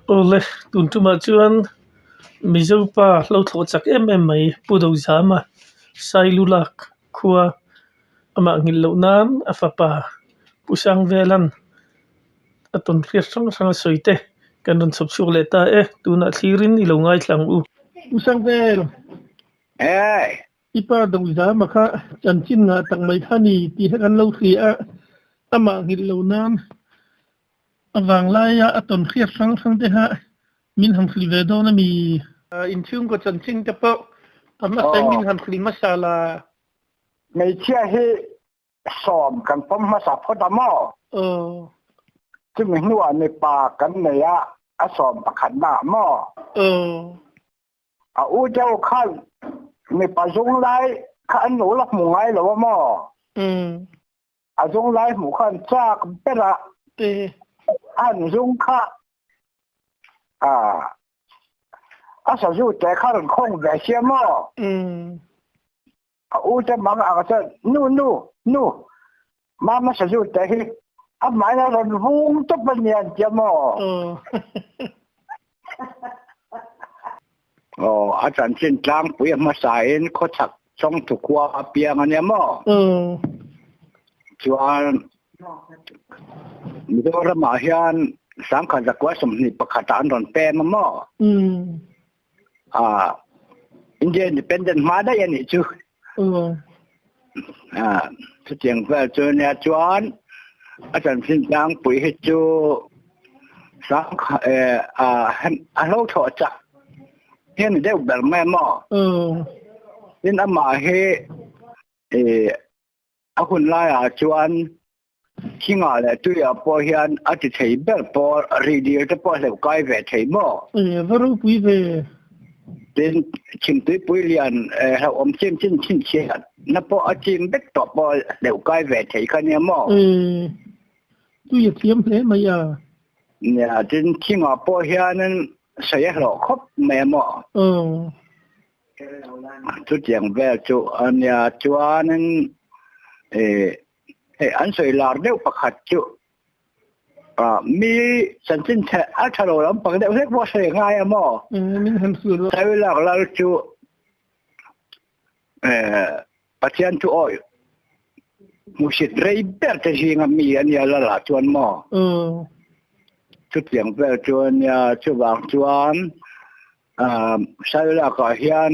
Awle, tun tumah chuan Mizo pa hlo thlawh chak em em mai Pu Dozama Sailulak khua amah nghilh loh nan a fapa Pu Sangvelan a tawn hriat hrang hrang a sawi te kan rawn chhawp chhuak leh ta e, tunah thlirin i lo ngaithla ang u. Pu Sangvel! Hey! I pa Dozama kha chanchin ngah tak mai kha ni tih kha kan lo hria a, amah nghilh loh nan A vanglaia a tawn hriat hrang hrang te kha min han hrilh ve dawn a mi? Inchhungkaw chanchin te pawh a hmasa in min han hrilh hmasa la. Hmeichhia hi sawm kan pawm hmasa phawt a maw? Aw. Chumi hnuah mipa kan nei a, a sawm pakhatna ah maw? Aw. A u deuh khan mipa zung lai kha an lo la hmu ngai lo a maw? Umm. A zung lai hmuh khan chak ber a an zung kha a sazu te kha rawn khawng ve sia maw? A u te mang ang chuan nu nu nu mama sazu te hi a hmai a rawn vung tawp a nia an tia maw? Aw a chanchin tlangpui a hmasa in khawchhak Chawngthu khua a piang a nia maw? Chuan Mizoramah hian sangkhat zakua 21 ah an rawn pem a maw? Ah India Independent hma daih a nih chu. Ah chutiang vel chu nia chuan a chanchin tlangpui hi chu sangkhat a hlo thlawh chak hian ni deuh ber mai maw? Tin amah hi a hun laiah chuan thingah leh tuiah pawh hian a ti thei ber pawh rihdil te pawh a hleuh kai ve thei maw? Va ropui ve. Tin chhimtuipui lian hlauhawm chin chin chhinchhiat na pawh a chim vek tawh pawh hleuh kai ve thei kha nia maw? Tui a thiam hle mai a. Nia, tin thingah pawh hianin sawi a hlawh khawp mai a maw? Chutiang vel chu a nia chuanin hei an sawi lar deuh pakhat chu mi chanchin a tha lo lampang deuh hlek pawh a sawi ngai a maw? Sawi lak lal chu Pathian chu awi hmuhsit rei ber te zinga mi a nia lal ah chuan maw? Chutiang vel chu a nia chuvang chuan Sailak ah hian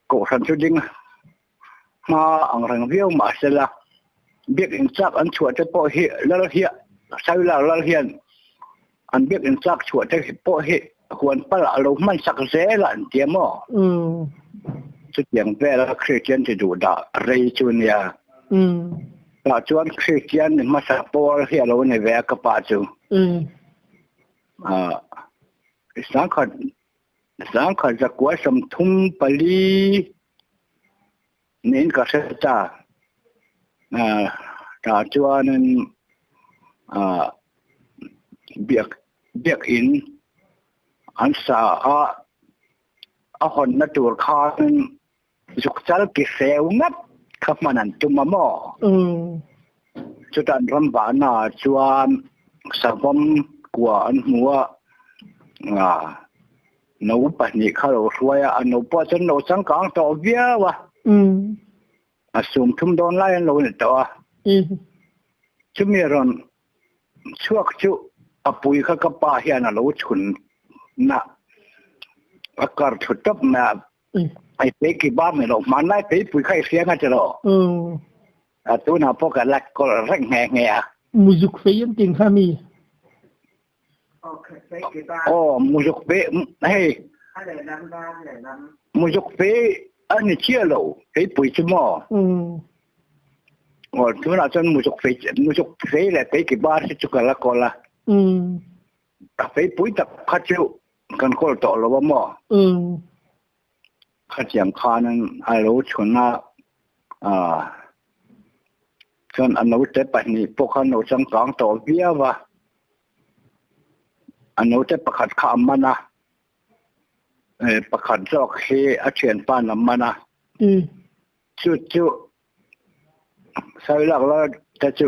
kohhran chu ding hma ang reng viau mahsela biakinn chak an chhuah te pawh hi lal hian Sailak lal hian an biakinn chak chhuah te pawh hi huan pal ah lo hman sak zel a an ti a maw? Chutiang vela Kristian ti duh dah rei chu nia. Tah chuan Kristian ni hmasa pawl hi a lo ni ve a ka pa chu. Sangkhat sangkhat zakua 34 niin ka hre ta. Tah chuanin biak biakin an sa a a hawnna tur khan zukchal ki hreu ngat kha hman an tum a maw? Chutan ramvahna ah chuan savawm kua an hmu a, no pahnih kha lo hruai a, a no pawh chuan lo changkang tawh viau a, a sum thum dawn lai an lo ni tawh a. Chumi rawn chhuak chu a pui kha ka pa hian a lo chhun na a kar thu tawp mai a. Ai pei ki ba mai lo hmanlai pei pui kha i hria nga che lo. A tunah pawh ka la kawl reng nghe nghe a. Muzuk fei an ting kha mi. Aw muzuk fei hei muzuk fei a ni chiah lo fei pui chu maw. Aw tunah chuan muzuk fei muzuk fei leh fei ki bar hi chu ka la kawl a. A fei pui tak kha chu kan kawl tawh lo a maw? Khatiang khan a lo chhun a, chuan a naute pahnih pawh khan lo changkang tawh viau a. A naute pakhat kha a man a, pakhat zawk hi a thianpa'n a man a. Chu chu sawi lak la te chu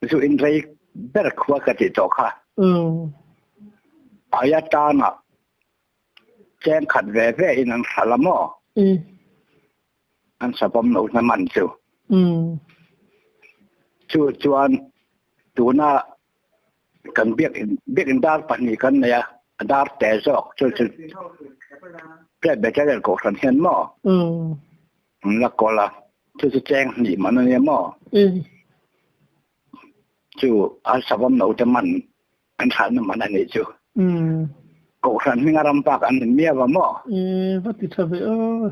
zu in rei ber khua ka tih tawh kha. Aia tana cheng khat ve ve in an hralh a maw? An savawm lo hna man chu. Chu chuan tuna kan biakinn biakinn dar pahnih kan nei a, a dar te zawk chu chu Presbyterian kohhran hian maw an la kawl a, chu chu cheng hnih man a nia maw? Chu a savawm lo te man an thlahna man a nih chu. Kohhran hminga ram bak an ni miau a maw? E, va ti tha ve aw.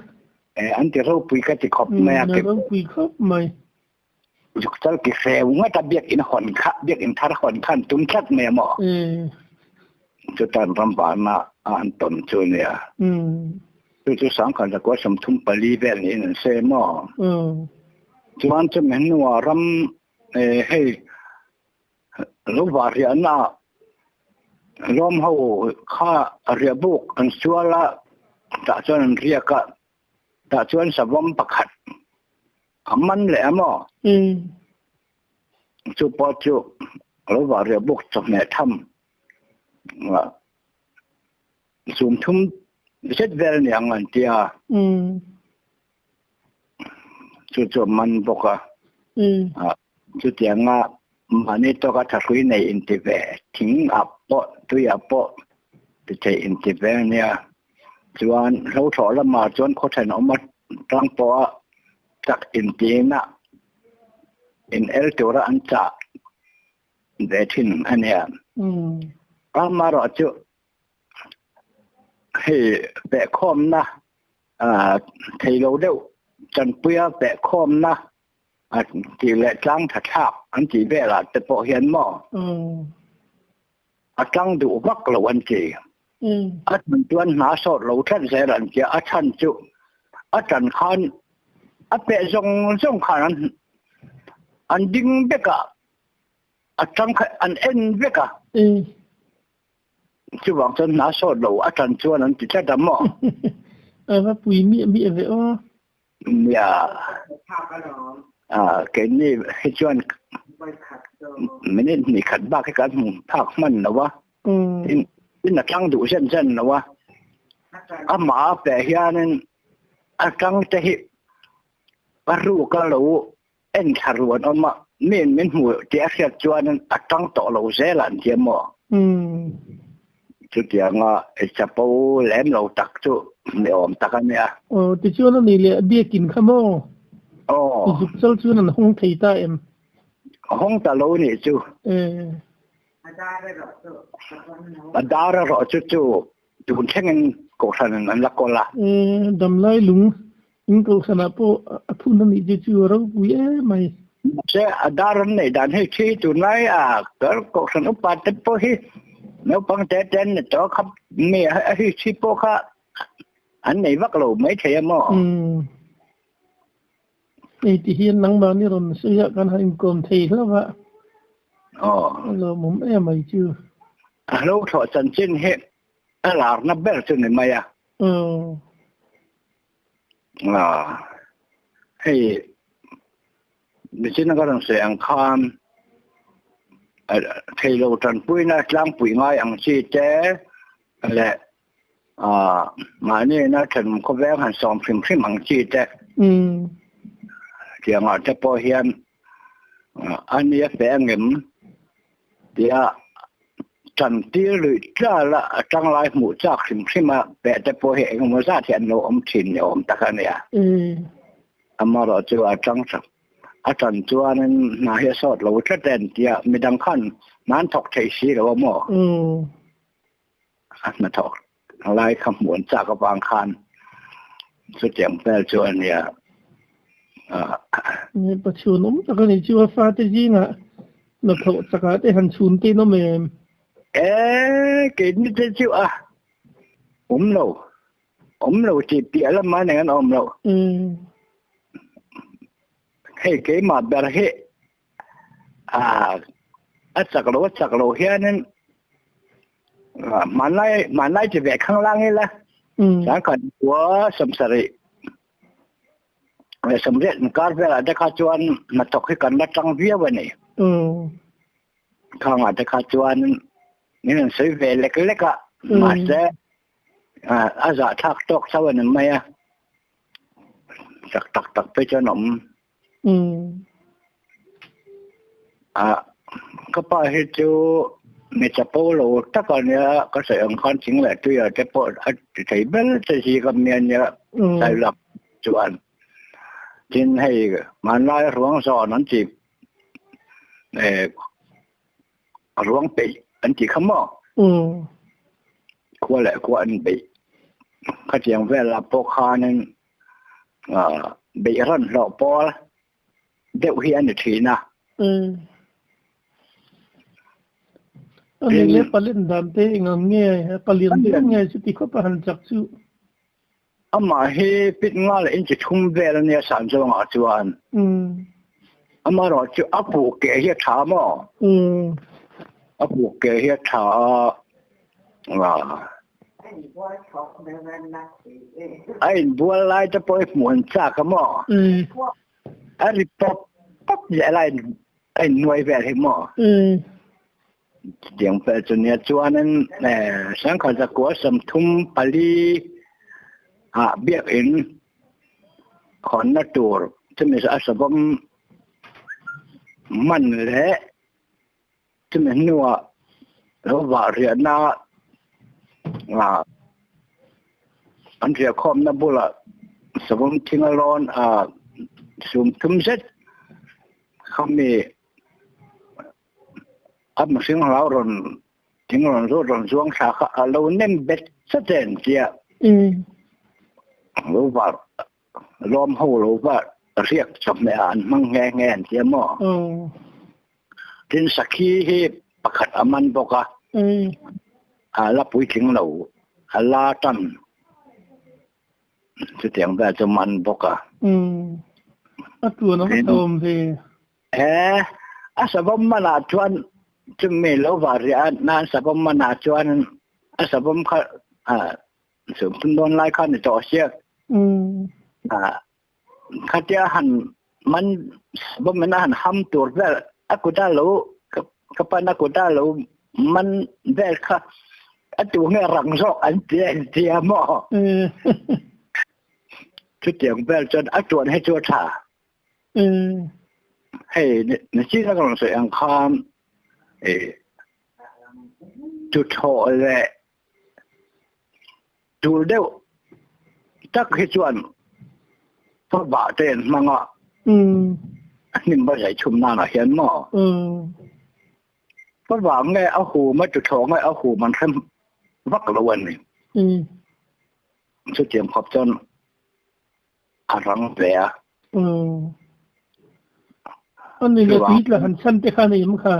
E, an ti ropui ka ti khawp mai a. A ropui khawp mai. Zukchal ki hreu ngawt a biakinn hawn kha, biakinn thar hawn kha an tum tlat mai a maw? Chutan ram vahna a an tawn chu a nia. Chu chu sangkhat zakua 34 vel niin an sawi a maw? Chuan chumi hnuah ram hei lo vah riahna lawm ho kha riah buk an sual a, tah chuan an riak a, tah chuan savawm pakhat a man leh a maw? Chu pawh chu lo vah riah buk chawhmeh tham 30 zet vel niang an ti a. Chu chu a man bawk a. Chutianga mahni tawka thahrui nei inti ve thing ah pawh tui ah pawh ti thei inti ve a nia. Chuan hlothlawh lamah chuan khaw thenawm atang pawha chak intina in el tura an chah ve thin a nia. Amaherawh chu hei pehkhawmna theilo deuh chanpuia pehkhawmna a tih leh tlang tha thlak an tih velah te pawh hian maw a tlang duh vak lo an ti. A chhan chuan hna sawt lo tlat zel an tia, a chhan chu a tan khan a peh zawng zawng khan an an ding vek a, a tang kha an en vek a. Chuvang chuan hna sawt lo a tan chuan an ti tlat a maw. A va pui miah miah ve aw. Nia, keini hi chuan minute hnih khat bak hi kan hmu phak hman lo a, tin a tlang duh zen zen lo a, amah a peh hianin a tlang te hi a ruk a lo en thla ruan awm a, miin min hmu tih a hriat chuanin a tang tawh lo zel an ti a maw? Chutianga chapo lem lo tak chu ni awm tak a nia. Aw, tichuan a nih leh biakin kha maw? Aw. Zuk chal chuan an hawng thei ta em? Hawng ta lo nih chu. A dar erawh chu chu Tun thlengin kohhran an la kawl a. Damlai lung in kohhranah pawh a phun a nih chu chu a ropui em mai. Mahse a dar an neih dan hi khi tunlai a kohhran upa te pawh hi naupang te te an ni tawh kha mi a hi thi pawh kha an nei vak lo mai thei a maw? Hei ti hian nangmahni rawn sawi ah kan han inkawm thei hlauh a. Aw. A lawmawm em mai chu. A hlo thlawh chanchin hi a larna ber chu ni mai a. Aw. Hei michina ka rawn sawi ang khan theilo tanpuina tlangpui ngai ang chi te leh Mahni ina thenawm khawveng han sawm hrim hrim ang chi te. Tiangah te pawh hian a nia fe angem tia tan tir luih tlar a a tanglai hmuh chak hrim hrim a peh te pawh hi engemaw zat hi an lo awm thin ni awm tak a nia. Amaherawh chu a tang a tan chuanin hna hi a sawt lo tlat em tia midang khan hna an thawk thei si lo a maw? A hnathawk lai kha hmuh an chak avang khan chutiang vel chu a nia. Mipa chhun awm tak a ni chu a fate zingah hnathawh chakah te han chhun te in awm em? E, keini te chu a awm lo, awm lo tih piah lamah nen an awm lo. Hei keimah ber hi A chak lo a chak lo hianin hmanlai hmanlai ti ve khanglang ila sangkhat khua 70 leh 80 inkar velah te kha chuan hnathawk hi kan la tang viau a ni. Khangah te kha chuan min rawn sawi ve lek lek a. Mahse a zahthlak tawk chauh a ni mai a, chak tak tak phei chuan a awm. Ka pa hi chu mi chapo lo tak a nia, ka sawi ang khan thing leh tuia te pawh a ti thei ber che hi ka mi a nia Sailak chuan. Tin hei hmanlai ruang zawn an ti ruang peih an tih kha maw? Khua leh khua an beih. Khatiang velah pawh khanin beih rawn hlawh pawl deuh hi a ni thin a. A ni le palen dan te eng ang nge palian deuh nge chuti khawp a han chak chu. Amah hi pit nga leh inchi thum vel a nia san zawngah chuan. Amaherawhchu a puh ke hi a tha maw? A puh ke hi a tha a. A inbual lai te pawh i hmuh an chak a maw? A ri pawp pawp zel a a innuai vel hi maw? Chutiang pek chu nia chuanin sangkhat zakua 34 ah biakinn khawnna tur chumi a savawm man leh chumi hnuah lo vah riahna ah an riahkhawmna bulah savawm thing a lawn a sum thum zet khami A mihring hlau rawn thing rawn zawt rawn zuang thla kha a lo nem bet chat em tia lo var lawm ho lo var riak chawhmeh ah an hmang nghe nghe an tia maw? Tin sakhi hi pakhat a man bawk a, a la puitling lo a la tan chutiang vel chu man bawk a. A tuan a va hlauhawm ve. He a savawm manah chuan chumi lo var riah a nan savawm manah chuan a savawm kha sum dawn lai kha ni tawh sia. Khatia han man savawm in a han ham tur vel a kuta lo ka pan a kuta lo man vel kha a tu nge rang zawk an ti a intia maw? Chutiang vel chuan a tuan hi chu a tha. Hei nachin a ka rawn sawi ang khan tuthlawh leh tul deuh tak hi chuan favah te an hmang a, hnim va zai chhum nanah hian maw? Favah nge a hum a tuthlawh nge a hum an hrem vak lo a ni. Chutiang khawp chuan a rang ve a. Umm. A ni le tui tla han chhan te kha ni em kha?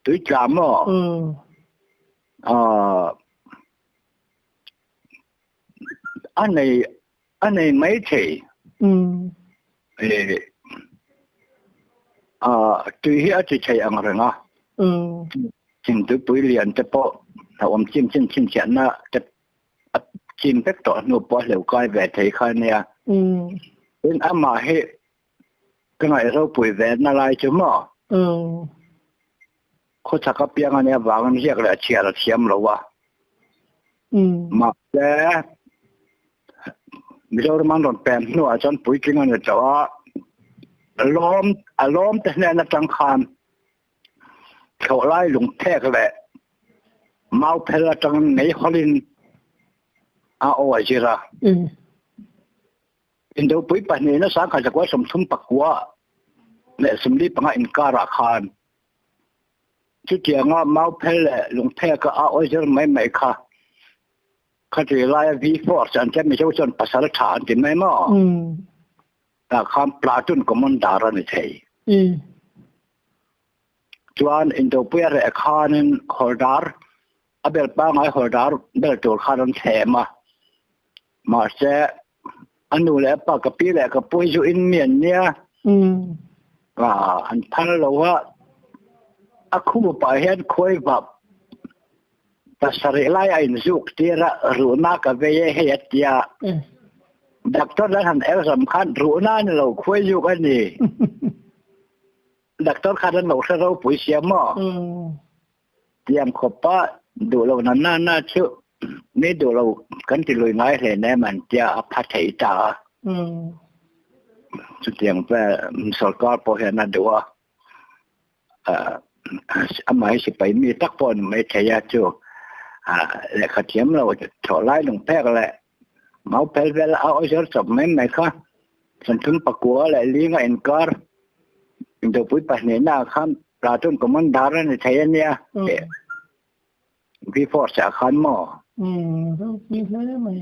Tui tla maw? Umm. Ah a nei a nei mai thei. Umm. Eh ah tui hi a ti thei ang reng a. Umm. Thingtuipui lian te pawh a awm chin chin chhinchhiahna te a chim vek tawh hnu pawh a hleuh kai ve thei kha ania. Tin amah hi ka ngaih ropui ve na lai chu maw? Khawchhak apiang ania vangin ziak leh chhiar a thiam lo a. Mahse Mizoram an rawn pem hnuah chuan puitling a ni tawh a, lawm a lawm te hnen atang khan Thlawh lai lungphek leh mau phel atangin mei hawlin a aw a zir a. Indopui pahnihna 1939 inkarah khan chutianga mau phel leh lungpheka a aw zir mai mai kha khati laia V-Force an tia Mizo chuan pasal tha an ti mai maw? Tah khan platoon commander a ni thei. Chuan Indopuia reh khanin hawldar a bel pangngai hawldar bel tur khan an thlem a. Mahse a nu leh a pa ka pi leh ka pu hi chu in mi an nia. An phal lo a, a khu pah hian khuai vap pasarih lai a inzuk tir a, ruhna ka vei e hei a tia. Doctor an han exam khan ruhna a ni lo, khuai zuk a ni. Doctor khan an lo hre ropui sia maw? Tiang khawpa. Duh lo na na na chu mi duh lo kan ti lui ngai hle nem an tia a pha thei ta a. Chutiang vel sorkar pawh hian a duh a, amah hi sipai mi tak pawh a ni mai thei a chu lehkha thiam lo thawh lai lung phek leh mau phel vel a awi zawr chawp mai mai kha Santhum pakua leh linga inkar indopui pahnihna ah khan platoon commander a ni thei a nia V-force ah khan maw? Umm ropui hle mai.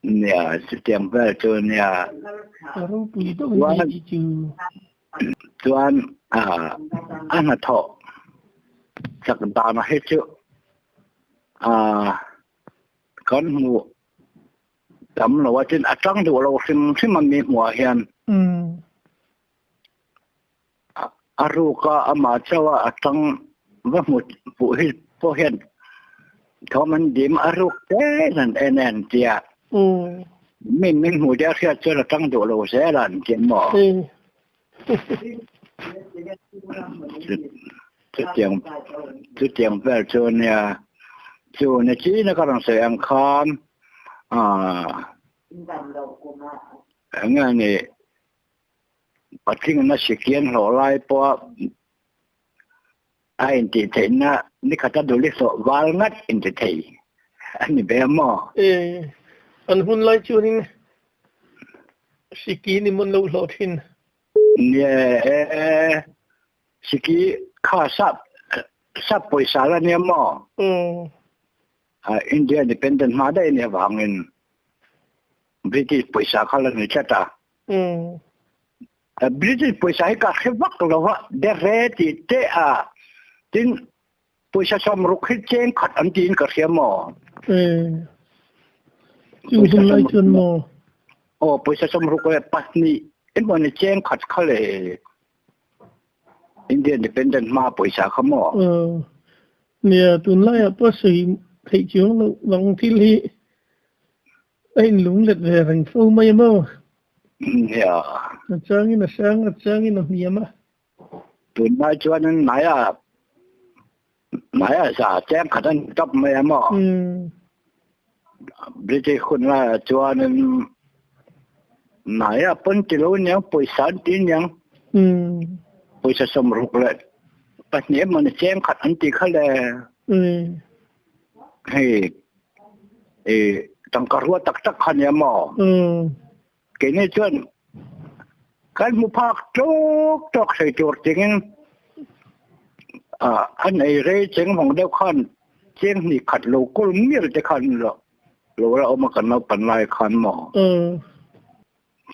Nia chutiang vel chu nia. A ropui deuh a ni tih chu. Chuan a hnathawh chak dan hi chu kan hmuh Tam lo a tin a tang duh lo hrim hrim a mi hmuh ah hian a ruk a amah chauh a a tang va hmu puh hi pawh hian thawm an dim a ruk te an en en tia mi min hmuh te a hriat chuan a tang duh lo zel a an ti maw? Chutiang chutiang vel chu nia chu ni china ka rawn sawi ang khan ah eng nge ni patling na sikian hlawh lai pawha a intih theihna nikhat a duli hlawh val ngat inti thei a ni ve maw? E an hun lai chuanin Siki ni mawn lo hlawh thin. Nie e, siki kha sap sap pawisa la nia maw? Umm. India independent hma daih ania vangin British pawisa kha la ni tlat a. Umm. British pawisa hi ka hre vak lo va, dehre tih te a, tin Pawisa sawmruk hi cheng khat an tiin ka hria maw? Ee, chu hun lai chuan maw? Aw, pawisa sawmruk leh pahnih emaw ni cheng khat kha le India Independent hma pawisa kha maw? Aw, nia tunlaiah pawh sawi theih chiang loh vang thil hi a inlunglet ve reng fo mai a maw? Nia. A changin a sang, a changin a hniam a. Tunlai chuanin hnaia hnaia za cheng khat an tap mai a maw? British hun laiah chuanin hnaia pawn ti lo aniang pawisa an ti aniang pawisa sawmruk leh pahnih emawni cheng khat an ti kha le hei tangka rua tak tak kha ania maw? Keini chuan kan hmu phak tawk tawk thei tur tingin an ei rei cheng vang deuh khan cheng hnih khat lo kawl mial te khan lo lo la awm a kan naupan lai khan maw.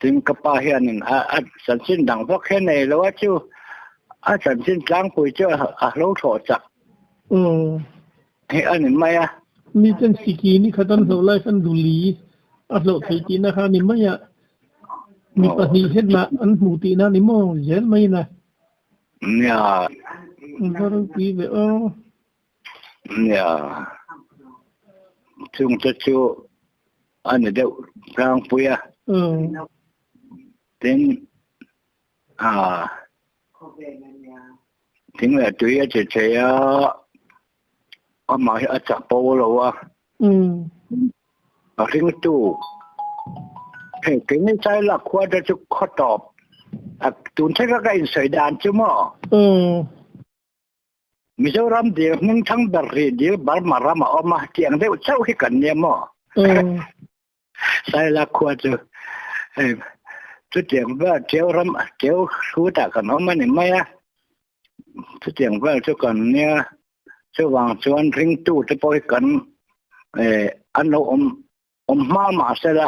Tin ka pa hianin a a chanchin dang vak hian nei lo a chu a chanchin tlangpui chu a hlo thlawh chak hi a ni mai a. Mi ten siki ni khat an hlauh lai khan duli a hlauh theih tihna kha a ni mai a, mi pahnih hetna an hmuh tihna a ni maw zel mai in a. Nia. Va ropui ve aw. Nia. Chungte chu a ni deuh tlangpui a. Tin, ah, thing leh tui a che thei a, amah hi a chak po lo a. A ringtu hei keini Sailak khua te chu khaw tawp a tun thlenga ka insawi dan chu maw? Mizoram dil hming thang ber rih dil Burma ram a awm a tih ang deuh chauh hi kan nia maw? Sailak khua chu hei chutiang vel ṭeu ram ṭeu hrutah kan awm a ni mai a, chutiang vel chu kan nia chuvang chuan ringtu te pawh hi kan eh an lo awm awm hma mah sela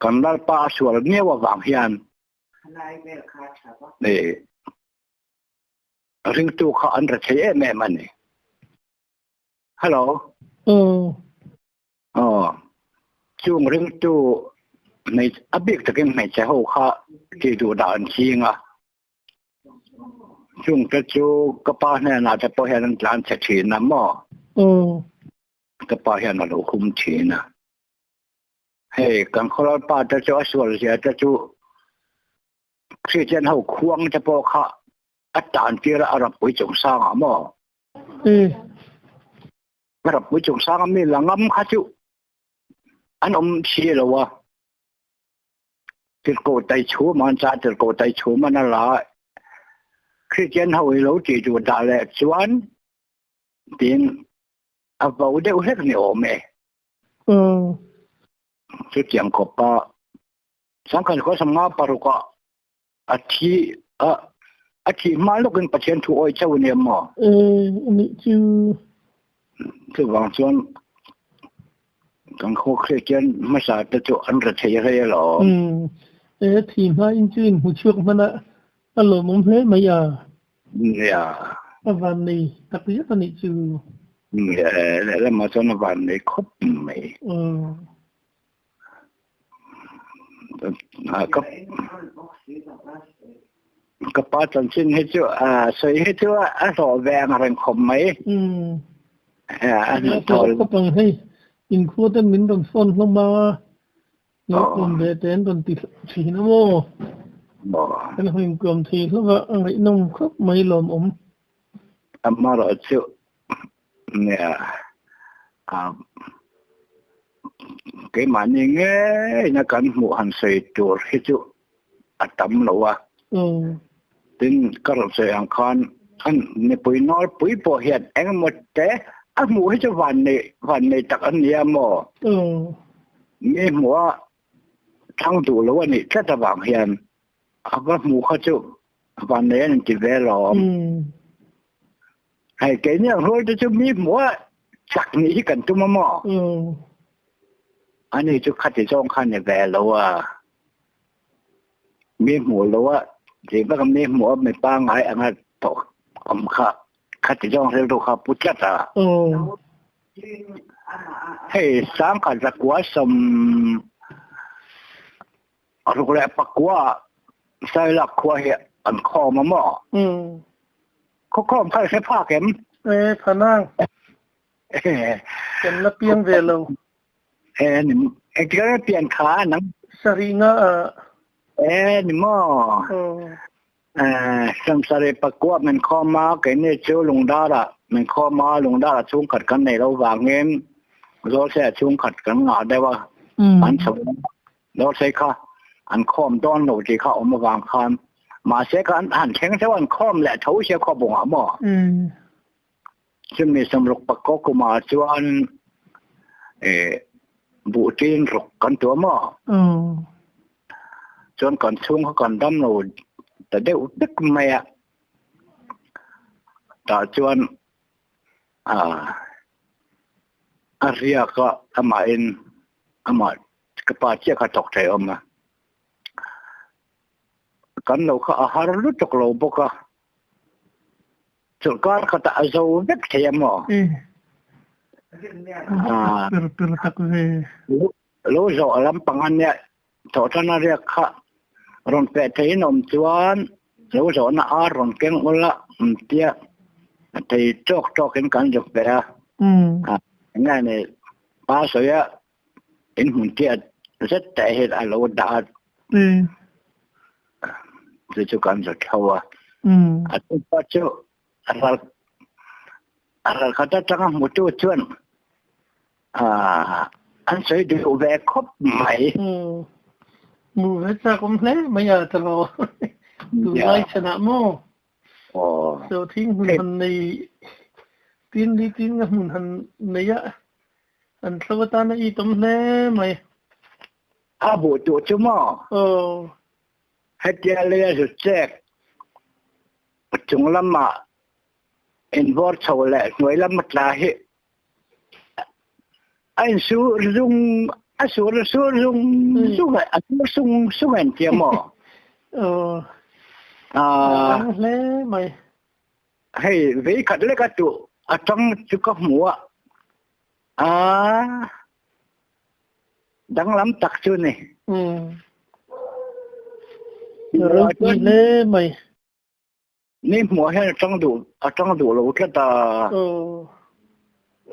kan Lalpa a sual miau avang hian eh ringtu kha an rethei em em a ni. Hello. Aw, chung ringtu a bik takin hmeichhe ho kha tih duh dah an ching a, chungte chu ka pa hnenah te pawh hian an tlan chhe thin a maw? Ka pa hian a lo hum thin a. Hei, kan khawlal pa te chu a sual zia te chu Kristian ho khuang te pawh kha a tan tir a, a rapui chung sang ah maw? Rappui chungchang a mi la ngam kha chu an awm si lo a. Tirhkoh Taichhum an cha Tirhkoh Taichhum an a la a. Kristian ho hi lo tih duh dah leh chuan tiin a vo deuh hlek ni awm e. Chutiang khawpa sangkhat khua sawmnga parukah a thi a a thih hma lawkin Pathian thu awi chauh a nia maw? Anih chu. Chuvang chuan kan khaw Kristian hmasa te chu an ra thei rei alawm. E thi hma in chu in hmu chhuak hman a, a lawmawm hle mai a. Nia. A van nei tak zet anih chu. Nia, lehlamah chuan a van nei khawp mai. Ka pa chanchin hi chu sawi hi chu a hlawh ve ang reng khawp mai. A hlawh khawp ang hei. Inkhua ten min rawn phone hlawm a, lo awm ve te an rawn ti thin a maw. Kan han inkuam thei hlauh a, a ngaihnawm khawp mai lawmawm. Amaherawhchu Nia, keimahni ngeina kan hmuh han sawi tur hi chu a tam lo a. Tin, ka rawn sawi ang khan an mipui nawlpui pawh hian engemaw te a hmuh hi chu vannei vannei tak an nia maw? Mi hmuh a thlang duh lo a nih tlat avang hian a va hmuh kha chu vannei an inti ve alawm. Hei keini ang rual te chu mi hmuh a chak nih hi kan tum a maw? Ani chu khati zawng kha ni ve lo a. Mi hmuh lo a, ti vak a mi hmuh a mi pangngai anga tawh awm kha khati zawng rilru kha pu tlat a. Hei sangkhat zakua sawm ruk leh pakua Sailak khua hi an khawm a maw? Khawkhawm kha i hre phak em? E, phanang. Kan la piang ve lo. E, ni, engtik a pian kha nang? Sarih nga a. E, ni maw? E, samsarih pakua min khawm a, keini chu Lungdara min khawm a, Lungdara chhungkhat kan nei lo vangin Zawlsei chhungkhat kan ngah deuh a, an chho Zawlsei kha an khawm dawn lo tih kha awm avang khan mahse kha an han thleng chauh an khawm leh tho sia khaw bungah maw? Chumi sawmruk pakkaw kumah chuan buh tin ruk kan tuah maw? Chuan kan chhung kha kan dam lo ta deuh vek mai a, tah chuan a riak a amahin amah Ka pa chiah kha thawk thei awm a, kan lo kha a har lutuk lo bawk a, chawlhkar khatah a zo vek thei a maw? Lo zawh lampang a nia, thawhṭana riak kha rawn peh theiin awm chuan lo zawhna ar rawn keng ula tia thei tawk tawkin kan zuk peh a, eng nge ni pa sawi a In hmun tiat zet te hian a lo dah a. Chu chu kan za tho a. A tupa chu ral ral khat atanga hmutu chuan an sawi duh ve khawp mai. Hmu ve chak awm hle mai a ta lo. Tunlai chhanah maw? Sawhthing hmun han nei tin li tin nga hmun han nei a, an thlo atan a itawm hle mai. A buh tuh chu maw? Aw. Hetia leia zu chek chung lamah invawr chho leh hnuai lama tla hi a insur zung a sur sur zung zung a sur sung sung en tia maw? Aw. A hle mai. Hei vei khat lek a tuh a tang chu ka hmu a. A danglam tak chu ni. Ropui hle mai. Ni hmuh hian a tang duh a tang duh lo tlat a.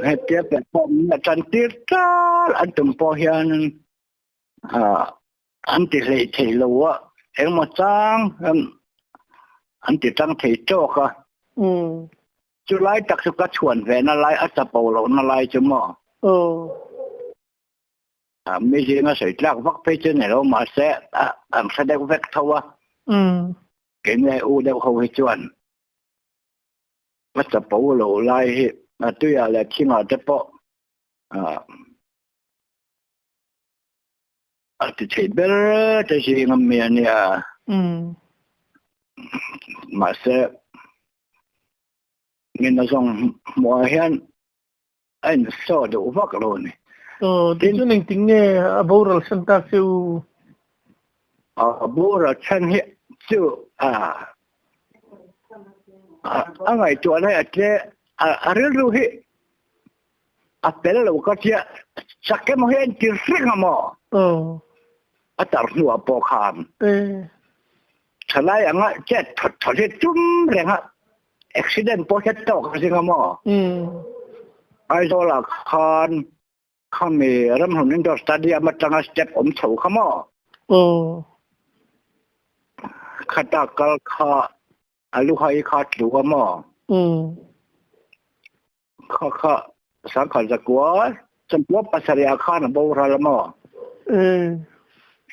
Hetia platform a tan tir tal an tum pawh hian an ti hlei thei lo a, engemaw chang an ti tang thei tawk a. Chu lai tak chu ka chhuan ve na lai a chapo loh na lai chu maw? Aw. A mi zinga sawi tlak vak phei chu ni lo mahse an hre deuh vek tho a. Keini u deuh ho hi chuan a chapo loh lai hi a tuiah leh thingah te pawh a ti thei ber te zinga mi a nia. Mahse mina zawng hmuhah hian a insaw duh vak lo a ni. Aw, tichuan engtin nge a boral chhan tak che u? A boral chhan hi chu a a ngaihtuah lai a tle a rilru hi a fel lo ka tia chak emaw hi a intir reng a maw? Aw. A tar hnuah pawh khan. Thalai anga chet thawt thawt hi tum reng a. Accident pawh hian tawk a zing a maw? Aizawl ah khan khami Ramhlun Indoor Stadium atanga step awm chho kha maw? Khata kal kha a luhai kha tlu a maw? Kha kha sangkhat zakua sawmkua pasarih ah khan a boral a maw?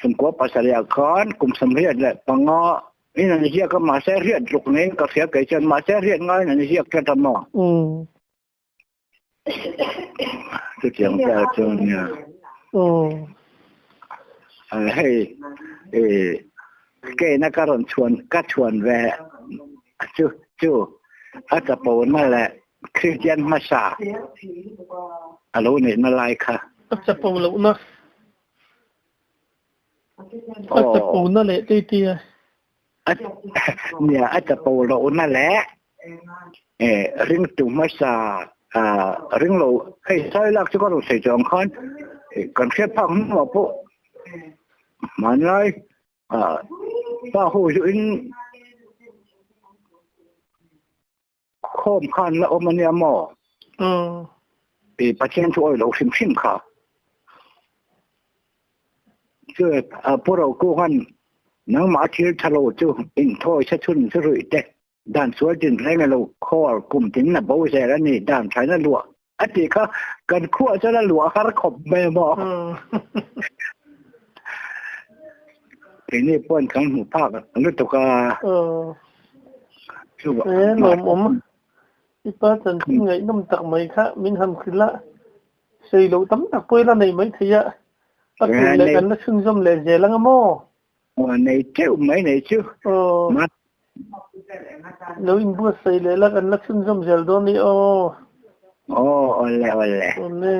Sawmkua pasarih ah khan kum 75 in an ziak a mahse riat ruk niin ka hria kei chuan mahse riat ngaiin an ziak tlat a maw? Chutiang vel chu nia. Hei keina ka rawn chhuan ka chhuan ve chu chu a chapo na leh Kristian hmasa a lo neihna lai kha. A chapo lohna. A chapo na leh tei tei a. Nia a chapo lohna leh ringtu hmasa ringlo hei sawi lak chu ka rawn sawi chuang khan kan hriat phak hnuah pawh hmanlai pa ho chu in khawm khan la awm a nia maw? I Pathian chu awi lo hrim hrim kha. Chu Pu Rokunga'n nangmah thil tha lo chu inthawi sa chhun chu ruih te dan sual tin reng a lo khawl kum tin a bo zel a ni dan thaina luah a tih kha kan khuah chuan a luah har khawp mai maw? Keini pawhin kan hmu phak lutuk a. E lawmawm i pa chanchin ngaihnawm tak mai kha min han hrilh a, sei lo tam tak pawh ila nei mai thei a, a tul leh kan la chhunzawm leh zel anga maw? Nei teuh mai nei chu. Aw. Lo inbuatsaih leh la kan la chhunzawm zel dawn ni aw. Aw awle awle. Awle.